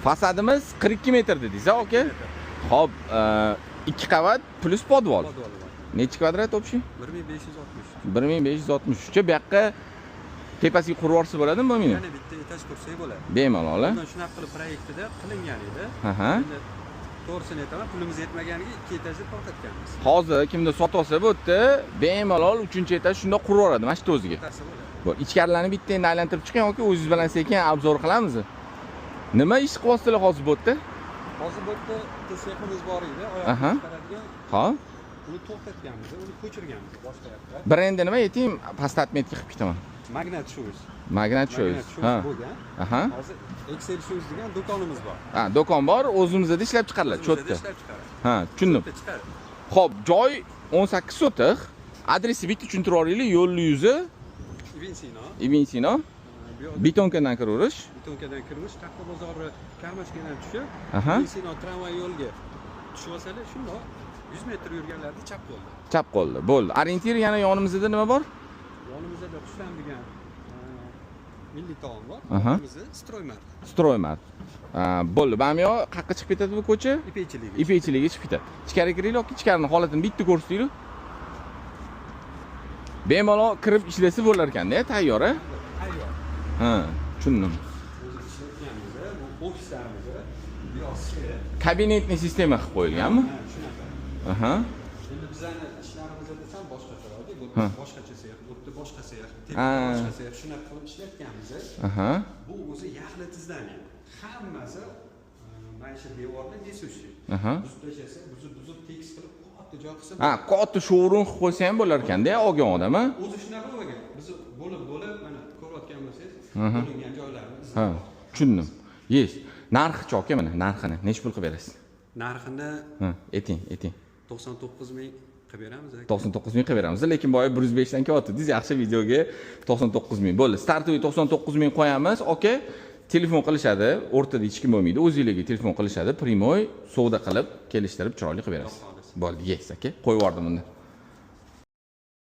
Fasadimiz 42 metr dedingiz, a, aka? Xo'p, ikki qavat плюс podvol. Podvoli bor. Nechi kvadrat общий? 1560. 1563 cha. Bu yoqqa tepasiga qurib yuborsa bo'ladimi, bo'lmaydimi? Yana bitta etaj qursak bo'ladi. Bemalol, a? Bundan shunaqa qilib proyektida qilingan edi. Endi to'g'risini aytaman, pulimiz yetmaganiga ikki etajda to'xtatganmiz. Hozir kimdir sotib olsa, bu yerda bemalol uchinchi etaj shundoq qurib yuboradi mana shu o'ziga. Bittasi bo'ladi. Bo'l, ichkarilarni bitta endi aylantirib chiqing, aka, o'zingiz bilan sekin обзор qilamiz. Nima ish qilyapsizlar hozir bu yerda? Hozir bu yerda bitta seximiz bor edi, oyoq chiqaradigan. Uni to'xtatganmiz, uni ko'chirganmiz boshqa yoqqa. Brendi nima, ayting, pastda отметка qilib ketaman. Magnat Shoes. Magnat Shoes. Magnat Shoes bo'lgan. Hozir Excel Shoes degan do'konimiz bor. Ha, do'kon bor, o'zimizda ishlab chiqariladi, O'zimizda cho'tda. Ishlab chiqaradi. Ha, tushundim. Bitta chiqadi. Xo'p, joy 18 sotix. Adresi bitta tushuntirib yuboraylik, yo'lni yuzi. Ibn Sino. Ibn Sino, Bu yoqda Betonkadan kiraverish. Betonkadan kirish, Taxta bozori karmashkadan tushib, Ibn Sino tramvay yo'lga tushib olsalar, shundoq 100 metr yurganlarida chap qo'lda. Chap qo'lda. Bo'ldi. Ориентир yana yonimizda nima bor? Yonimizda Xushlam degan milliy taom bor. Oldimizda Stroymart. Stroymart. Ha, bo'ldi. Mana bu yoq qayerqa chiqib ketadi bu ko'cha? Ipakchiligi. Ipakchiligiga chiqib ketadi. Ichkari kiringlar, yoki ichkarini holatini bitta ko'rsatinglar. Bemalol kirib ishlasa bo'lar ekanda, tayyor, a? Tayyor. Ha, tushundim. O'zi ishlatganmiz, bu ofislarimiz, bu yoq sfera. Кабинетный sistema qilib qo'yilganmi? Ha, shunaqa. Endi bizani ishlarimizda desam boshqacharoq. Bu boshqacha sex, bu yerda boshqa sex, tepada boshqa sex, shunaqa qilib ishlatganmiz. Bu o'zi yaxlit здание. Hammasi mana shu devorda несущий. Buzib tashlasa, buzib buzib tekis qilib katta joy qilsa. Ha, katta showroom qilib qo'ysa ham bo'lar ekanda, olgan odam, a? O'zi shunaqa bo'lgan. Biz bo'lib bo'lib mana ko'rayotgan bo'lsangiz, bo'lingan joylarni Ha, tushundim. Есть. Narxichi, aka, mana narxini nechi pul qilib berasiz? Narxini Ha, ayting, ayting. 99 ming qilib beramiz, aka. 99 ming qilib beramiz, lekin boya 105 dan kelyapti. Yaxshi videoga 99 ming bo'ldi. Стартовый 99 ming qo'yamiz, aka. Telefon qilishadi, o'rtada hech kim bo'lmaydi, o'zinglarga telefon qilishadi, прямой savdo qilib, kelishtirib, chiroyli qilib berasiz. Xudo xohlasa. Bo'ldi, yes, aka. Qo'yib yubordim unda.